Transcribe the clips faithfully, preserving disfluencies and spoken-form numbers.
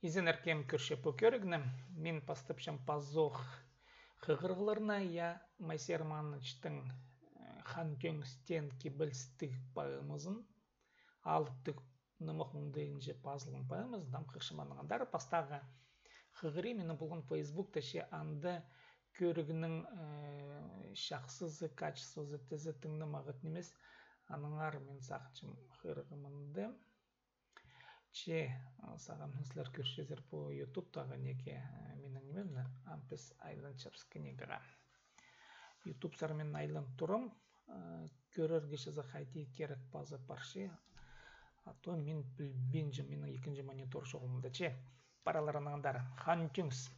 Изеннер, кем кӧрче пу кӧрігні, мин пастапчам пазох хығырығларны, я, Моисей Романовичтің, э, «Хан Тӧңістең» кибелістіг поэмазын, алыптығ нымах оңдайынҷа пазылған поэмазын, там хығырчам аннаң андар. Пастағы хығырии минің полған Фейсбукта, че анда кӧрігнің, э, чахсызы, качествозы тізе тың нымах нимес, аннаңар мин сағынчам хығырығ мында. Че, а, сағам сірер кӧрчезер пу ютубтағы неке, а, минің нимемні, ам піс айланчабыс книгаға. Ютубсар мин айлан турам, а, кӧрерге чаза хайди кирек паза парча. А то мин пілбинчем, минің ікінҷі монитор чоғыл мында. Че, паралар аннаң андар. «Хан Тӧңіс».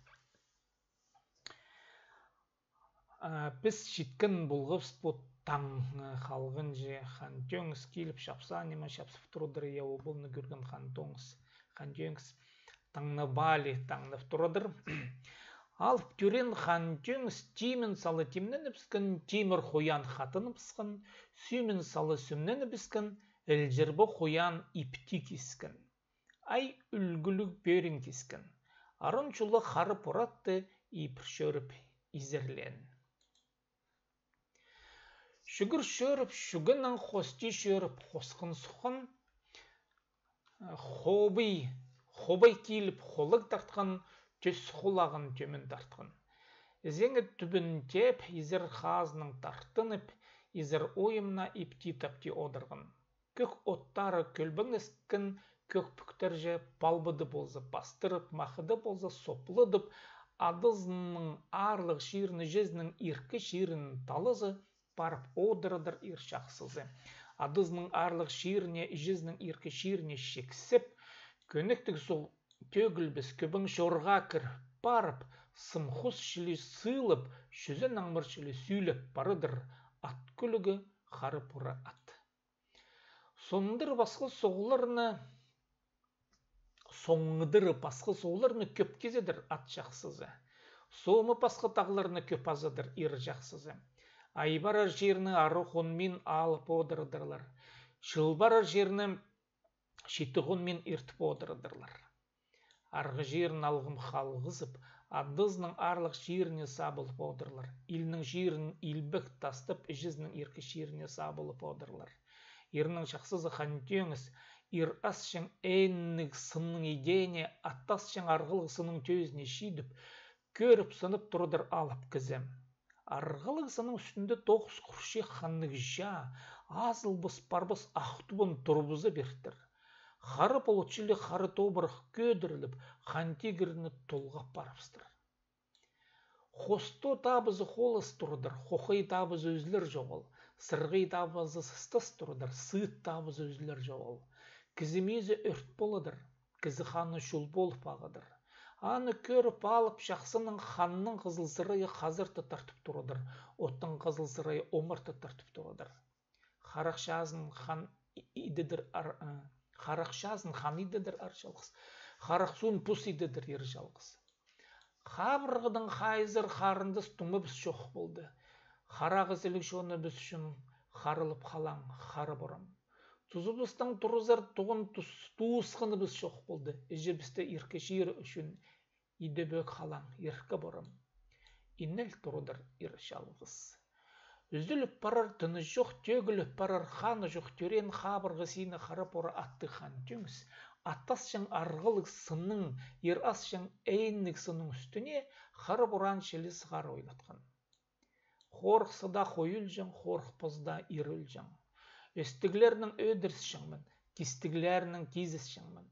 А, піс читкен полғабыс пу таң, а, халғанҷы. Хан Тӧңіс киліп чапса, ниме чапсып турадыр, я, обалны кӧрген Хан Тӧңіс, Хан Тӧңіс таңнап али, таңнап турадыр. Алып тӧреен Хан Тӧңіс тимін сала тимненібіскен, тимір хуян хатыныбысхан, сӱмін сала сӱмненібіскен, ілҷірбі хуян ипти кискен. Ай ӱлгӱліг пӧрин кискен. Аран чулы хара пур атты ибір чӧріп изерлеен. Чӱгӱр чӧріп, чӱгіннең хости чӧріп, хосхан суххан, хобый, хобай киліп, холаг тартхан, тӧс хулағын тӧмін тартхан. Ізеңі тӱбін тееп, изер хазынаң тартынып, изер ойымна ипти-тапти одырған. Кӧк оттары кӧлбеңескен кӧк пӱктерҷе палбыды полза пастырып, махыды полза сопладып, адызының аарлығ чирін іҷезінің иркі чирінең талаза парып одырадыр ир чахсызы. Адызының аарлығ чиріне, іҷезінің иркі чиріне чексеп, кӧнектіг суғ тӧгілбес кӧбең чорға кір парып, сым хус чіли сыылап, чӱзен аңмыр чіли сӱйлеп парадыр ат кӱлігі хара пура ат. Соңдыр пасха суғларны, соңдыр пасха суғларны кӧп кизедір ат чахсызы. Сомы пасха тағларны кӧп азадыр ир чахсызы. Ай парар чирні арығ хонмин алып одырадырлар. Чыл парар чирні читі хонмин иртіп одырадырлар. Арғы чирін алғым халғызып, адызының аарлығ чиріне сабылып одырлар. Илнің чирін илбек тастап, іҷезінің иркі чиріне сабылып одырлар. Ирнің чахсызы Хан Тӧңіс, ир асчаң ээнніг сынның идеене, ат асчаң арғалығ сынның тӧзіне чидіп, кӧріп сынып турадыр алып кізі. Арғалығ сынның ӱстӱнде тоғыс хурчи ханнығ чаа, азылбас-парбас ах тубан турбаза пиртір. Хара полат чіли хара тобырах кӧдіріліп, Хан Тигірні толғап парыбыстыр. Хосто табызы холас турадыр, хохай табызы ӱзілер чоғыл, сырғай табызы сыстас турадыр, сыыт табызы ӱзілер чоғыл. Кізі миизі ӧрт поладыр, кізі ханы чул полып ағадыр. Аны кӧріп алып, чахсының ханның хызыл сырайы хазарта тартып турадыр, оттың хызыл сырайы омарта тартып турадыр. Харах чазын хан и-, идедір ар-, а, харах чазын хан идедір ар чалғыс. Харах суун пус идедір ир чалғыс. Хабырғадаң хайзыр харындас тумабыс чох полды. Харағызылығ чоныбыс чон харылып халаң, хара порам. Тузыбыстаң турызар туған тус-, туысханыбыс чох полды. Іҷебісті иркі чир ӱчӱн идебӧк халаң, иркі порам. Инел турадыр ир чалғыс. Ӱзіліп парар тыны чох, тӧгіліп парар ханы чох тӧреен хабырғы сині хара пора атты Хан Тӧңіс, ат асчаң арғалығ сынның, ир асчаң ээнніг сынның ӱстӱне хара пораан чіли сығар ойлатхан. Хорыхсада хой ӧлҷең, хорыхпазда ир ӧлҷең. Ӧстіглернең ӧдірісчеңмін, кистіглернең кизісчеңмін.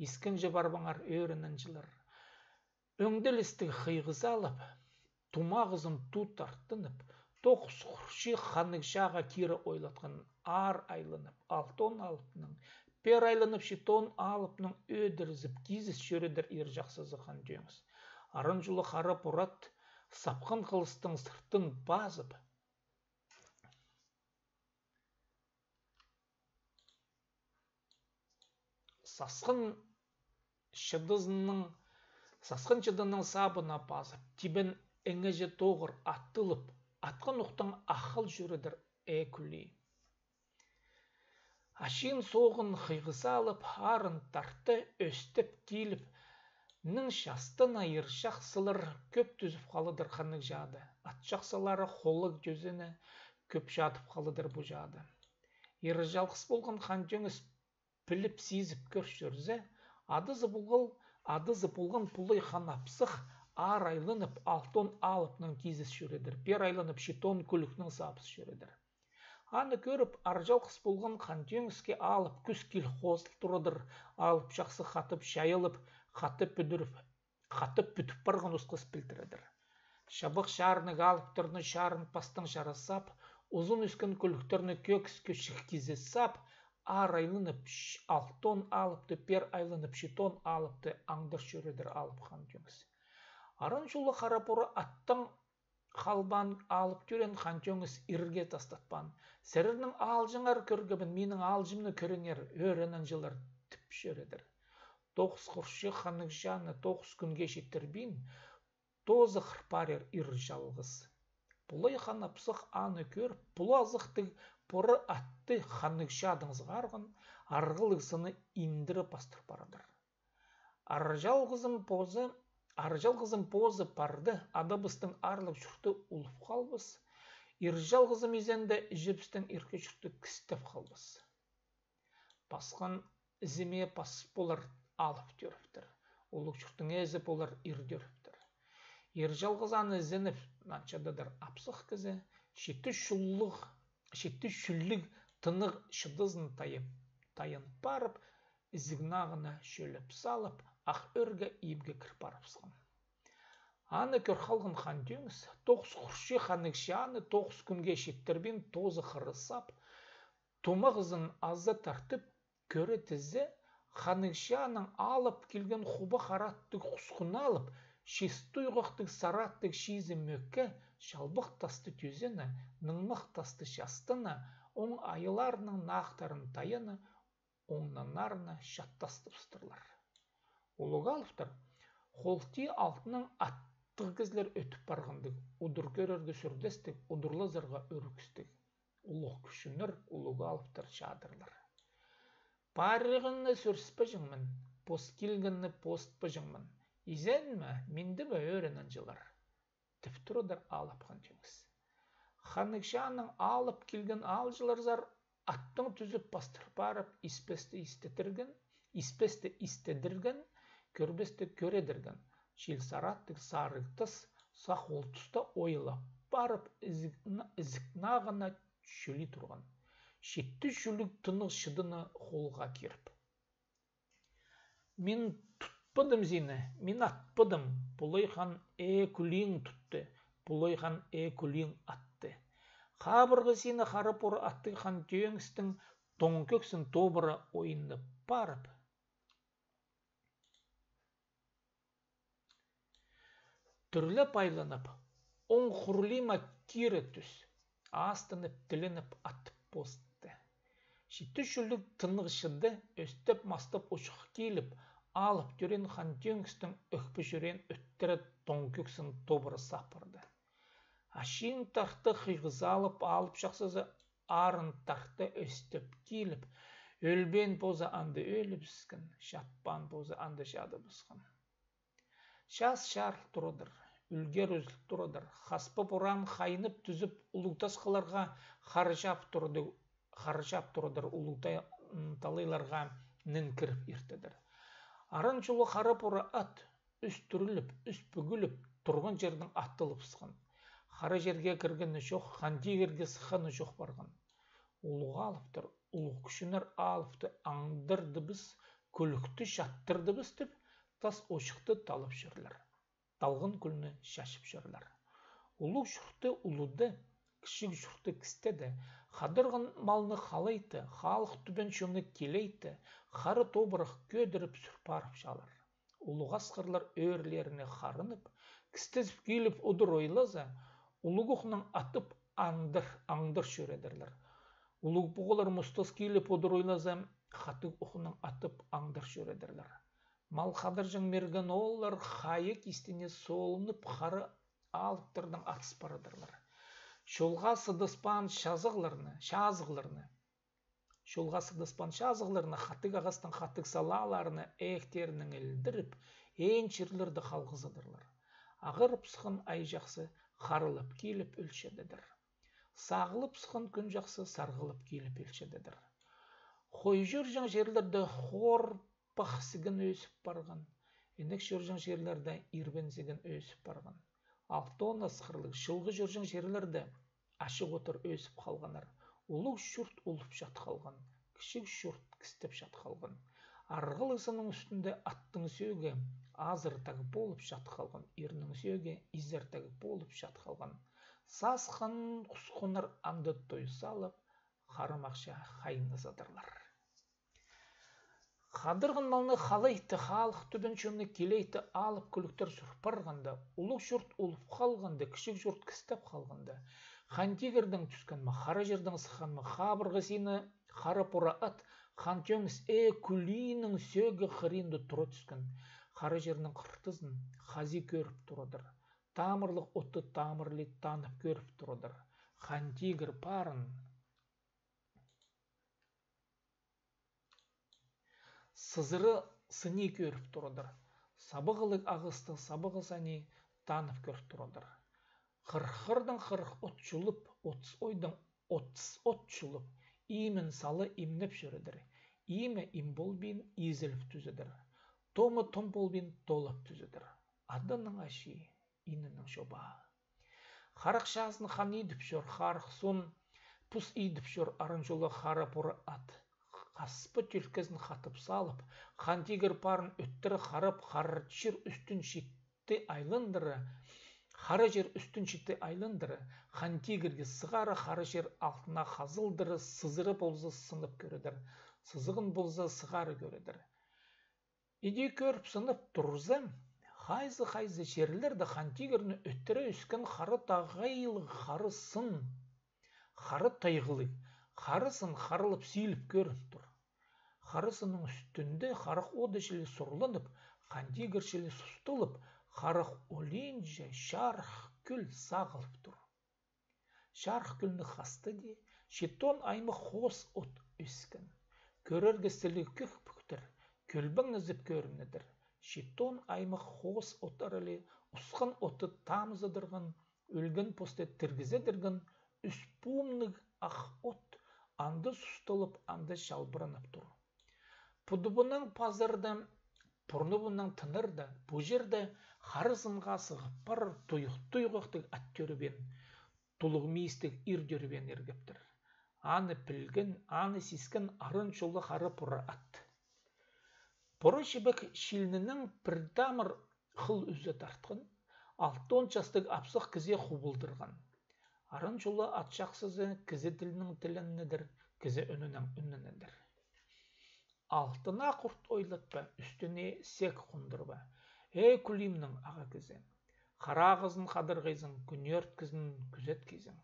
Искінҷе парбаңар ӧрінінҷілер. Ӧңділістіг хыйғы салып, тумағызын ту тартынып, тоғыс хурчи ханнығ чааға кире ойлатхан аар айланып, алтон алыпның, пер айланып, читон алыпның ӧдірізіп, кизіс чӧредір ир чахсызы Хан Тӧңіс. Аран чулы хара пурат сапхан хылыстың сыртын пазып, сасхан чыдызының, сасхан чыдының сабына пазып, тибен еңеҷе тоғыр аттылып, атхан ухтаң ахал чӧредір ээ кӱлии. Ачин соғын хыйғы салып, арын тарты, ӧстеп киліп, Минің частына ир чахсылар кӧп тӱзіп халыдыр Ханығ чаада. Ат чахсылары холлығ тӧзені кӧп чадып халыдыр пу чаада. Ир чалғыс полған Хан Тӧңіс піліп-сизіп кӧр чӧрзе, адызы полған, адызы полған Пулай Хан Апсых аар айланып, алтон алыпнаң кизіс чӧредір, пеер айланып, читон кӱлӱкнең сабыс чӧредір. Аны кӧріп, ар чалғыс полған Хан Тӧңіске алып кӱс кил хозыл турадыр, алып чахсы хатап чайылып, хатап пӱдіріп, хатап пӱдіп парған осхас пілдіредір. Чабах чарынығ алыптарны чарын пастаң чара сап, узун ӧскен кӱлӱктерні кӧкіс кӧчік кизе сап, аар айланып, алтон алыпты, пеер айланып, читон алыпты аңдар чӧредір алып Хан Тӧңіс. Аран чулы хара пора аттаң халбаан алып тӧреен Хан Тӧңіс ирге тастатпаан. Сірернің аалҷыңар кӧргебін, минің аалҷымны кӧріңер, ӧӧрен анҷылар, тіп чӧредір. Тоғыс хурчы Ханығ чааны тоғыс кӱнге читірбин, тоозы хыр парир ир чалғыс. Пулай Хан Апсых аны кӧріп, пулазыхтығ пора атты Ханығ чаадаң сығарған, арғалығ сыны индіре пастыр парадыр. Ар чалғызым позы, ар чалғызым позы парды, адабыстың аарлығ чурты улып халбас, ир чалғызым изенде іҷебістің иркі чурты кістеп халбас. Пасхан ізіме пас полар алып тӧріптір. Улуғ чурттың ээзі полар ир тӧріптір. Ир чалғызаны ізеніп, нанчададыр апсых кізі, читі чуллығ, читі чӱлліг тынығ чыдызын тайып, тайын парып, ізігнағына чӧлеп салып, ах ӧрге ибге кір парыбысхан. Аны кӧр халған Хан Тӧңіс, тоғыс хурчы Ханығ чааны тоғыс кӱнге читірбин тоозы хырысап, тумағызын аза тартып, кӧре тізе, Ханығ чааның алып килген хуба хараттығ хусхун алып, чис туйғахтығ сараттығ чиизі мӧкке, чалбах тасты тӧзені, ныңмах тасты частына, оң айыларының нахтарын тайаны, оңнанарына чаттастыбыстырлар. Улуғ алыптар, холти алтынаң аттығ кізілер ӧтіп парғандығ, удур кӧрерге сӱрдестіг, удурлазарға ӧрікістіг. Улуғ кӱчӱнер, улуғ алыптар чадырлар. Парығынны сӧріспеҷеңмін, пос килгенні постпаҷаңмын. Изенме, минді бе ӧрен анҷылар? Тіп турадыр алып Хан Тӧңіс. Ханығ чааның алып килген аалҷыларзар аттың тӱзіп пастыр парып, испесті истетірген, испесті истедірген, кӧрбесті кӧредірген. Чил сараттығ сарығ тас, сах ол туста ойла парып, ізік нағына чӱлі турған. Читі чӱлліг тынығ чыдыны холға киріп. Мин тутпадым сині, мин атпадым, Пулай Хан ээ кӱлиң тутты, Пулай Хан ээ кӱлиң атты. Хабырғы сині хара пора аттығ Хан Тӧңістің тоң кӧксін тобыра ойынып парып. Тӱрлеп айланып, оң хурлима кире тӱс, астынып, тілініп, атып посты. Читі чӱлліг тынығ чыды, ӧстеп-мастап учух киліп, алып тӧреен Хан Тӧңістің ӧкпе чӱреен ӧттіре тоң кӧксін тобыра сапырды. Ачиин тарты хыйғы салып алып чахсызы, арын тарты ӧстеп киліп, ӧлбеен позы анда ӧлібіскен, чатпаан позы анда чадыбысхан. Час чарыл турадыр, ӱлгер ӱзіл турадыр, хаспа пораан хайнып тӱзіп, улуғ тасхыларға харҷап турадыр, харҷап турадыр, улуғ та-, м, талайларға нин кіріп иртедір. Аран чулы хара пора ат, ӱс тӱріліп, ӱс пӱгіліп, турған чердең атылыбысхан. Хара черге кіргені чох, Хан Тигірге сыхханы чох парған. Улуғ алыптар, улуғ кӱчӱнер алыпты аңдырдыбыс, кӱлӱкті чаттырдыбыс тіп, тас очыхты талып чӧрлер. Талған кӱлні чачып чӧрлер. Улуғ чурты улуды, кічіг чурты кістеді, хадарған малны халайды, халых тӱбен чонны килейді, хара тобырах кӧдіріп сӱр парып чалар. Улуғ асхарлар ӧӧрлеріне харынып, кістезіп киліп одыр ойлаза, улуғ охнаң атып аңдар, аңдар чӧредірлер. Улуғ пуғалар мустас киліп одыр ойлаза, хатығ охнаң атып аңдар чӧредірлер. Мал хадарҷаң мерген ооллар хайа кистіне солынып хара алыптардаң атыс парадырлар. Чолға сыдаспаан чазығларны, чазығларны. Чолға сыдаспаан чазығларны хатығ ағастаң хатығ салааларны ээктерінең ілдіріп, Ээн чирлерде халғызадырлар. Ағырып сыххан ай чахсы харылап киліп ӧлчедедір. Сағылып сыххан кӱн чахсы сарғылап киліп ӧлчедедір. Хой чӧрҷең чирлерде хорпах сиген ӧсіп парған, інек чӧрҷең чирлерде ирбен сиген ӧсіп парған. Алтон асхырлығ чылғы чӧрҷең чирлерде ачығ оттар ӧсіп халғаннар. Улуғ чурт улып чат халған, кічіг чурт кістеп чат халған. Арғалығ сынның ӱстӱнде аттың сӧӧгі азыртағ полып чат халған, ирнің сӧӧгі изертағ полып чат халған. Сасхан хусхуннар анда той салып, харымахча хайназадырлар. Хадарған малны халайты, халых тӱбен чонны килейті алып кӱлӱктер сур парғанда, улуғ чурт улып халғанда, кічіг чурт кістеп халғанда, Хан Тигірдең тӱскен ме, Хара Чирдең сыххан ма, хабырға сині Хара Пора ат Хан Тӧңіс Э Кӱлийнің сӧӧгі хыринда тура тӱскен. Хара Чирнің хыртызын хазии кӧріп турадыр. Тамырлығ отты тамырлы танып кӧріп турадыр. Хан Тигір парын сызыра сыни кӧріп турадыр. Сабағлығ ағасты сабаға сани танып кӧріп турадыр. Хырхырдаң хырых от чулып, отыс ойдаң отыс от чулып, имін сала имнеп чӧредір. Имі им полбин изіліп тӱзедір. Томы том полбин толап тӱзедір. Аданың ачии, инінің чобаа. Харах чазын хан идіп чӧр, харах сон пус идіп чӧр Аран чолы Хара Пора ат. Хаспа тӧлкезін хатап салып, Хан Тигір парын ӧттіре харап, Хара Чир ӱстӱн читі айландыра, Хара Чир ӱстӱн читі айландыра, Хан Тигірге сығара, Хара Чир алтына хазылдыра, сызыра полза сынап кӧредір, сызығын полза сығара кӧредір. Иди кӧріп сынап турза, хайзы-хайзы чирлерде Хан Тигірні ӧттіре ӧскен хара тағайлығ хара сын, хара тайғылығ хара сын харылап сииліп кӧрін тур. Хара сынның ӱстӱнде харах оды чіли сурланып, Хан Тигір чіли сусталып, харах олинҷа чарых кӱл сағылып тур. Чарых кӱлні хастады, читон аймах хоос от ӧскен. Кӧрерге сіліг кӧк пӱктер, кӧлбеңнезіп кӧрінедір. Читон аймах хоос оттар іле усхан отты тамызадырған, ӧлген посты тіргізедірген, ӱс пумнығ ах от анда сусталып, анда чалбыранып тур. Пудубынаң пазарда, пурнубынаң тынарда, пу чирде хара сынға сығып парар туйғ-, туйғахтығ ат тӧрібеен, тулуғ миистіг ир тӧрібеен иргептір. Аны пілген, аны сискен Аран чолы Хара Пора ат. Пора чібек чилінінең пір тамыр хыл ӱзе тартхан, алтон частығ апсах кізее хубылдырған. Аран чолы ат чахсызы кізі тілінең тіленедір, кізі ӱнінең ӱнінедір. Алтына хурт ойлатпа, ӱстӱне сек хундырба. Э, Кӱлиимнің ағаа кізі! Хара ағазын хадарғайзың, кӱнӧрткізін кӱзеткейзің.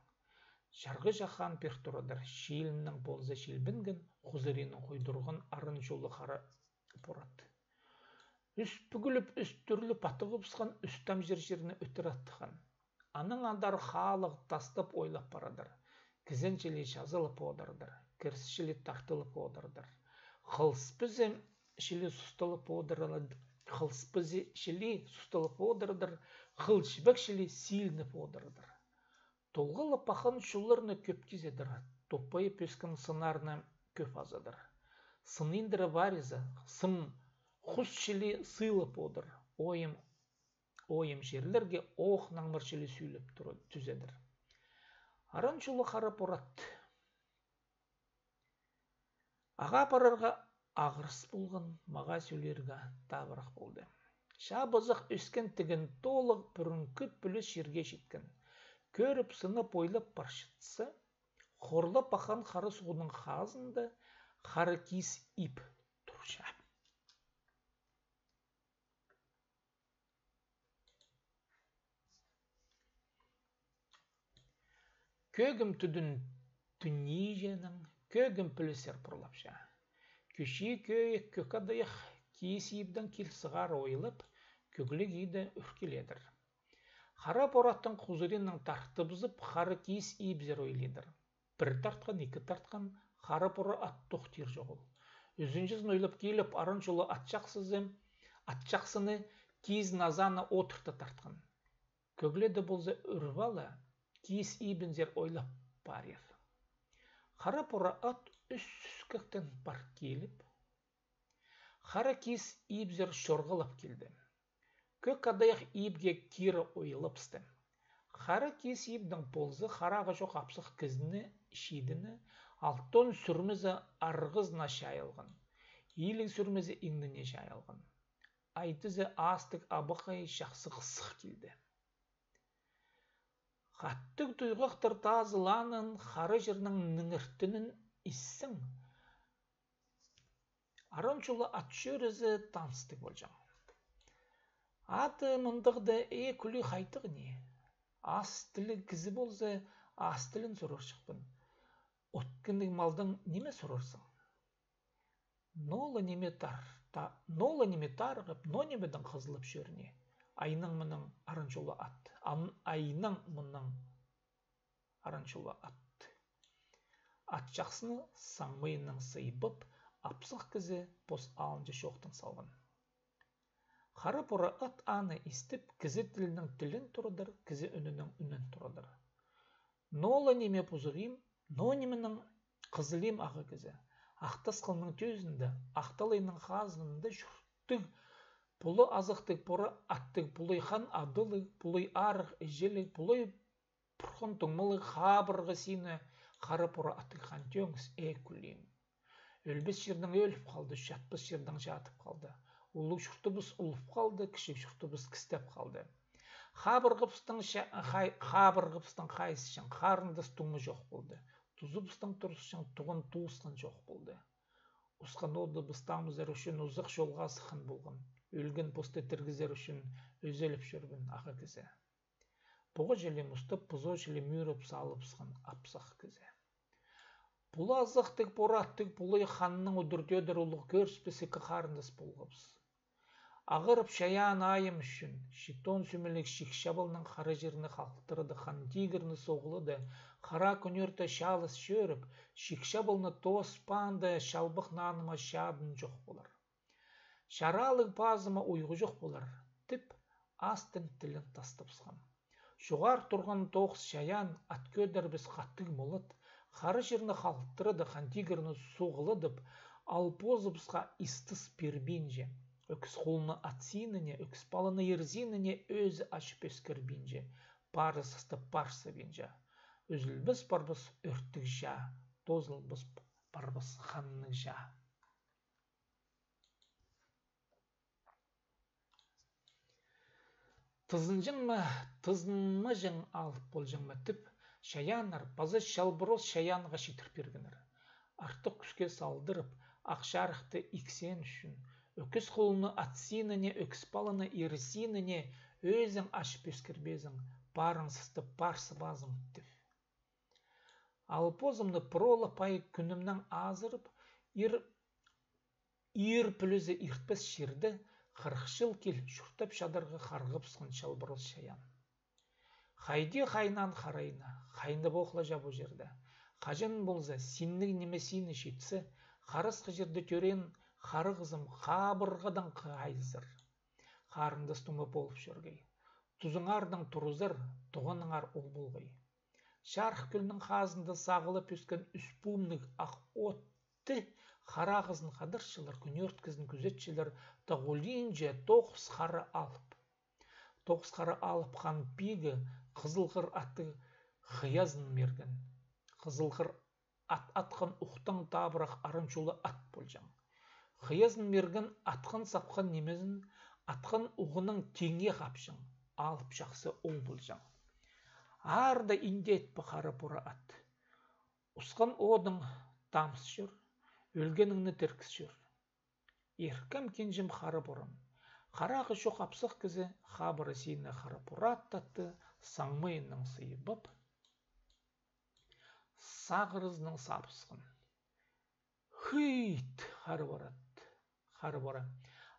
Чарғы чахаан пир турадыр, чиліннең полза чилбінген, хузариннаң хойдурған Аран чолы Хара Пора ат. Ӱс пӱгіліп, ӱс тӱрлі патығыбысхан, ӱс тамҷыр чирні ӧтіре аттыған. Анаң андар хаалығ тастап ойлап парадыр. Кізен чіли чазылып одырадыр, кіріс чіли тартылып одырадыр. Хылыс пізе чіли сусталып одырадыр, хылыс пізе чіли сусталып одырадыр, хыл чібек чіли силініп одырадыр. Толғалып аххан чулларны кӧп кизедір, топайып ӧскен сыннарны кӧп азадыр. Сыныйындыра вариза, сым хус чіли сыылап одыр, ойым, ойым чирлерге оох наңмыр чіли сӱйлеп тура тӱзедір. Аран чолы Хара Пора ат. Ағаа парарға ағырыс полған, мағаа сӧлирге табырах полды. Чабызах ӧскен тіген тоолығ пӱрӱңкі пӱліс чирге читкен. Кӧріп, сынап, ойлап парчатса, хорлап аххан хара суғның хазында хара киис иб турча. Кӧгім тӱдӱн тӱнниженің, кӧгім пілісер пурлапча. Кӱчӱ кӧӧй кӧк адайах киис ибдең кил сығара ойлап, кӧгліг иді ӱркеледір. Хара Пора аттың хузариннаң тартыбызып, хара киис ибзер ойлидыр. Пір тартхан, ікі тартхан, Хара Пора ат тохтир чоғыл. Ӱзінҷізін ойлап киліп, Аран чолы ат чахсызы, ат чахсыны киизін азаны одырта тартхан. Кӧгледе полза, ӱріп ала, киис ибінзер ойлап парир. Хара пора ат ӱс сӱскектең пар киліп, хара киис ибзер чорғалап килді. Кӧк адайах ибге кире ойлапсты. Хара киис ибнің ползы харағы чох апсах кізіні чидіне, алтон сӱрмезі арғызына чайылған, иліг сӱрмезі иңніне чайылған. Айдызы астығ абахай чахсы хысых килді. Хаттығ туйғахтар тазылаанын хара чирнің ніңіртінін иссең, аран чулы ат чӧрізі таныстығ полҷаң. Аты мындағда, ээ, кӱлӱ, хайдағ ни? Ас тіліг кізі полза, ас тілін сурарҷыхпын. От кіндіг малдаң ниме сурарзың? Нола ниме тар, та, нола ниме тарығып, но нимедең хызылып чӧр ни? Айнаң мынаң аран чулы ат. Ан-, айнаң мынаң аран чулы ат. Ат чахсыны саңмайынаң сыйбап, апсах кізі пос алынҷа чоохтаң салған. Хара пора ат аны истіп, кізі тілінең тілін турадыр, кізі ӱнінең ӱнін турадыр. Нола ниме пузығим, но нименең хызылим, ағаа кізі. Ах Тасхылның тӧзінде, Ах Талайның хазынында чурттығ пулай азахтығ пора аттығ, пулай хан адалығ, пулай арығ іҷеліг, пулай пурхан туңмалығ хабырға сині хара пора аттығ хан тӧңіс, ээ, кӱлӱм. Ӧлбес чирдең ӧліп халды, чатпас чирдең чатып халды. Улуғ чуртыбыс улып халды, кічіг чуртыбыс кістеп халды. Хабырғабыстың ча-, хай-, хабырғабыстың хайысчаң харындас туңма чох полды. Тузыбыстың турысчаң туған туысхан чох полды. Усхан одыбыс тамызар ӱчӱн узах чолға сыххан полған. Ӧлген посты тіргізер ӱчӱн ӧзеліп чӧрбін, ағаа кізі. Пуға чіли мустап, пузоо чіли мӱреп салыбысхан апсах кізі. Пулай азахтығ пора аттығ пулай ханнаң удур-тӧдір улуғ кӧріспес ікі харындас полғабыс. Ағырып чайаан айам ӱчӱн, читон сӱмеліг Чик-Чабалнаң хара чирні халыхтырады, Хан Тигірні соғылады, Хара Кӱнӧрте чалыс чӧріп, Чик-Чабалны тоос паанда чалбах наныма чадын чох полар. Чаралығ пазыма уйғу чох полар, тіп, астын тілін тастабысхан. Чоғар турған тоғыс чайаан, ат кӧдірбес хатығ молат, хара чирні халыхтырады, Хан Тигірні соғыладып, ал позыбысха истіс пирбинче. Ӧкіс хулны ат синине, ӧкіс паланы ир синине ӧзі ачып ӧскірбинче, пары сысты пар сабинча. Үзілбес парбас ӧрттіг чаа, тозылбас парбас ханнығ чаа. Тызынҷаң ма, тызынмаҷаң алып полҷаң ма тіп, чайааннар паза Чалбырос чайаанға читір пиргеннер. Артых кӱске салдырып, ах чарыхты иксеен ӱчӱн, ӧкіс хулны ат синине, ӧкіс паланы ир синине ӧзің ачып ӧскірбезің, парың сысты пар сабазың тіп. Ал позымны пролапай кӱнімнең азырып, ир, ир пӱлізі иртпес чирде хырых чыл кил чуртап чадарға харғыбысхан Чалбырос чайаан. Хайди хайнаан харайна, хайнап охлаҷа пу чирде. Хаҷан полза, синніг ниме сині читсе, харасхы чирде тӧреен харағызым хабырғадаң хайзыр. Харындас тума полып чӧргей. Тузыңардаң турызар, туғаныңар ол полғай. Чарых кӧлнің хазында сағылып ӧскен ӱс пумнығ ах отты харағызын хадарчалар, кӱнӧрткізін кӱзетчелер, тағ олинҷа тоғыс хара алып. Тоғыс хара алып хан пигі хызылғыр аттығ Хыязын Мирген. Хызылғыр ат атхан ухтаң табырах аран чулы ат полҷаң. Хыязын Мирген атхан-сапхан нимезін атхан уғынаң тиңе хапчаң, алып чахсы ол полҷаң. Аар даа индеетпе хара пора ат. Усхан одың тамыс чӧр, ӧлгеніңні тіркіс чӧр. Иркем кинҷем хара порам. Харағы чох апсах кізі хабыры сині хара пора ат татты, саңмайынаң сыйбап, сағырызынаң сабысхан. Хыйт, хара пора ат, хара пора.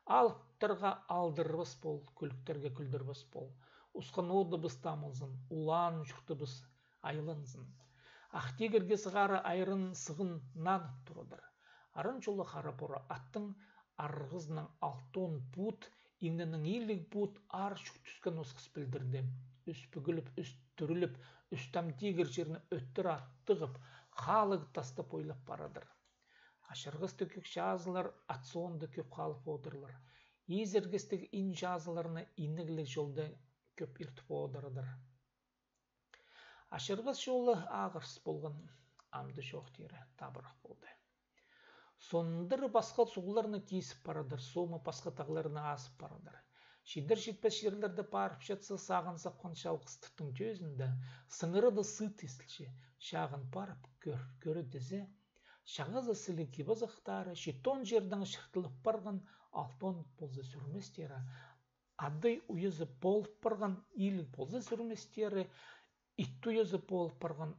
Алыптарға алдырбас пол, кӱліктерге кӱлдірбес пол. Усхан одыбыс тамылзын, улаан чуртыбыс айланзын. Ах тигірге сығара айран сығын нанып турадыр. Аран чулы хара пора аттың арғызынаң алтон пут Иңнінің иліг пуут аар чӱк тӱскен осхас пілдірді. Ӱс пӱгіліп, ӱс тӱріліп, ӱс там тигір чирні ӧттір ат тығып, халығ тасты пойлап парадыр. Ачырғастығ кӧк чазылар ат соонда кӧп халып одырлар. Изергестіг ин чазыларны инегліг чолда кӧп иртіп одырадыр. Ачырғас чолы ағырыс полған, амды чоохтиры табырах полды. Сондыр пасха суғларны кизіп парадыр, сомы пасха тағларны азып парадыр. Чидер-читпес чирлерде парып чатса, сағын сапхан чалғыстығтың тӧзінде сыңыры да сыт истілче, чағын парып кӧр, кӧрі тізе, чағазы сіліг кип-азахтары, читон чирдең чыртылып парған, алтон полза сӱрместері, адай уйазы полып парған, иліг полза сӱрместері, ит уйазы полып парған,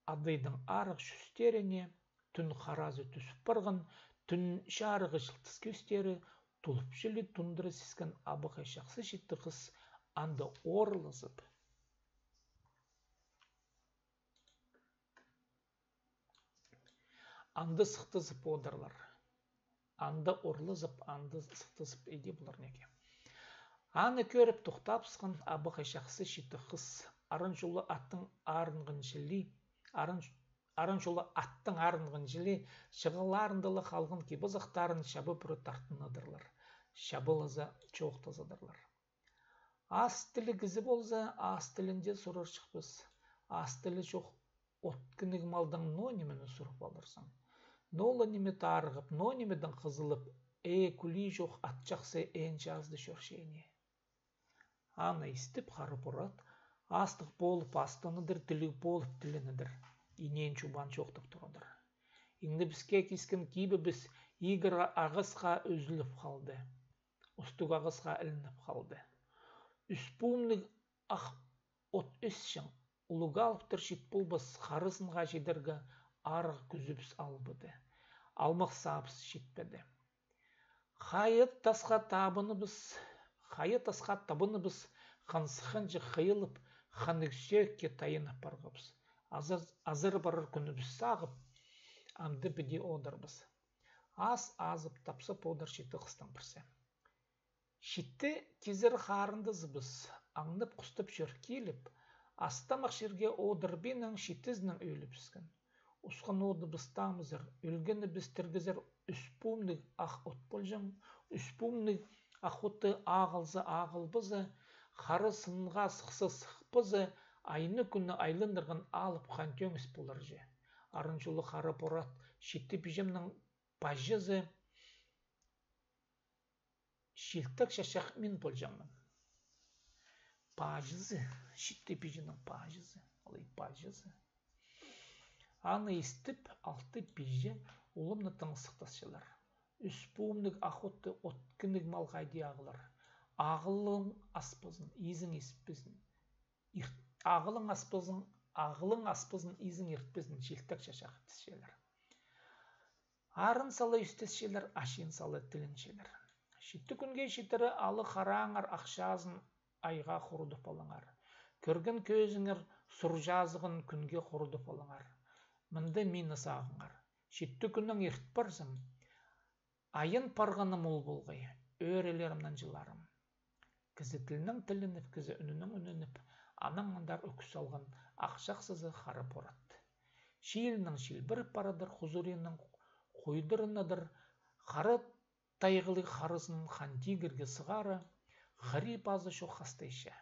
адайдың арығ чӱстеріне, тӱн харазы тӱсіп парған, тӱн чарығы чылтыс кӧстері, тулып чіли тундыра сискен абахай чахсы читі хыс анда орлазып. Анда сыхтазып одырлар. Анда орлазып, анда сыхтазып иди полар неке. Аны кӧріп тохтабысхан абахай чахсы читі хыс, арын чулы аттың арынған чіли, арын, арын чулы аттың арынған чіли, чығаларында ла халған кип-азахтарын чабып ура тартынадырлар. Чабылаза чоохтазадырлар. Ас тілі кізі полза, ас тілінде сурарҷыхпыс. Ас тілі чох от кінніг малдаң ноо нимені сурып аларзың? Ноо ла ниме тарығып, ноо нимедең хызылып, ээ, кӱлии чох ат чахсы эн чазыда чӧрче ине. Аны истіп, Хара Порат астығ полып астынадыр, тіліг полып тіленедір. Инеен чубан чоохтап турадыр. Иңнібіске кискен кибібіс игір ағасха ӱзіліп халды. Устуғ ағасха ілініп халды. Ӱс пуумнығ ах от ӧсчең, улуғ алыптар чит полбас, харызынға чидерге арығ кӱзібіс албады. Алмах саабыс читпеді. Хайа тасха табыныбыс, хайа тасха табыныбыс, хан сыхханҷа хыйылып, ханнығ сӧӧкке тайынып парғабыс. Азар, азар парар кӱнібіс сағып, амды піди одырбыс. Ас азып тапсап одыр читі хыстың пірсі. Читі кизер харындазыбыс, аңнап-хустап чӧр киліп, ас-тамах чирге одырбинаң читізінең ӧлібіскен. Усхан одыбыс тамызар, ӧлгенібіс тіргізер ӱс пуумнығ ах от полҷаң, ӱс пуумнығ ах отты ағылза ағылбаза, хара сынға сыхса сыхпаза, айны-кӱнні айландырған алып хан тӧңіс полар че. Арын чулы Хара Порат читі пиҷемнің паҷызы чилтек чачах мин полҷаңмын. Паҷызы, читі пиҷенің паҷызы, алай паҷызы. Аны истіп, алты пиҷе улумны тың сыхтасчалар. Ӱс пуумнығ ах отты от кінніг мал хайди ағылар? Ағылың аспазын, изің исппезін. Ирт-, ағылың аспазын, ағылың аспазын, изің иртпезін, чилтек чачах тісчелер. Арын сала ӱстесчелер, ачиин сала тіленчелер. Читі кӱнге читіре алы хараңар ах чазын айға хурудып алыңар. Кӧрген кӧзіңер сур чазығын кӱнге хурудып алыңар. Мында мині сағыңар. Читі кӱннең ирт парзам, айан парғаным ол полғай, ӧӧрелерімнең чыларым. Кізі тілінең тілініп, кізі ӱнінең ӱнініп, анаң андар ӱкӱс салған ах чахсызы Хара Порат. Чиилнең чилбіріп парадыр, хузуриинең хуйдырынадыр, хара тайғылығ харызын хан тигірге сығара, хыри-пазы чох хастайча.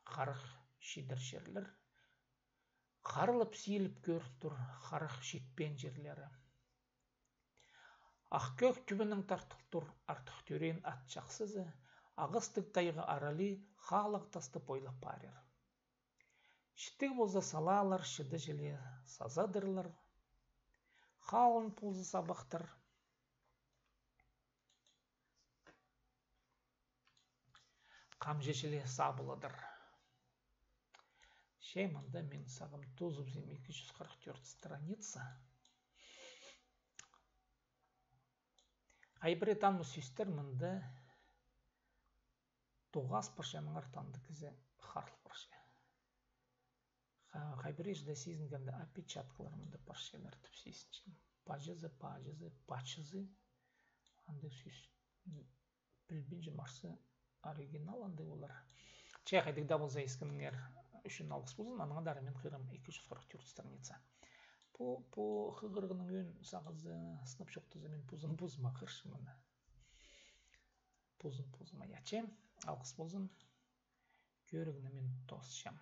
Харах чидер чирлер, харылап-сииліп кӧріп тур, харах читпеен чирлері. Ах кӧк тӱбінең тартыл тур артых тӧреен ат чахсызы, ағастығ тайға аралии, хаалығ тасты пойлап парир. Читіг полза салаалар, чиді чіли сазадырлар. Халын полза сабахтар. Камҷы чіли сабыладыр. Че мында мин сағам тузыбызим ікі чӱс хырых тӧрт страница. Хай пірее танымас сӧстер мында тоғас парча, аннаңар таңда кізі харыл парча. Ха-, хай пірее чіли сизінгенде, опечаткалар мында парчалар тіп сизінчем. Паҷызы, паҷызы, пачызы. Андағ сӧс. Пілбинчем, арса, оригинал андағ полар. Че, хайдағ даа полза, искеніңер ӱчӱн алғыс ползын, анаң андар мин хығырам ікі чӱс хырых тӧрт страница. Пу, пу хығырығның ӧӧн сағызы сынап чоохтаза, мин позым позыма хығырчам аны. Позым позыма, я, че, алғыс ползын. Кӧрігні мин тоосчам.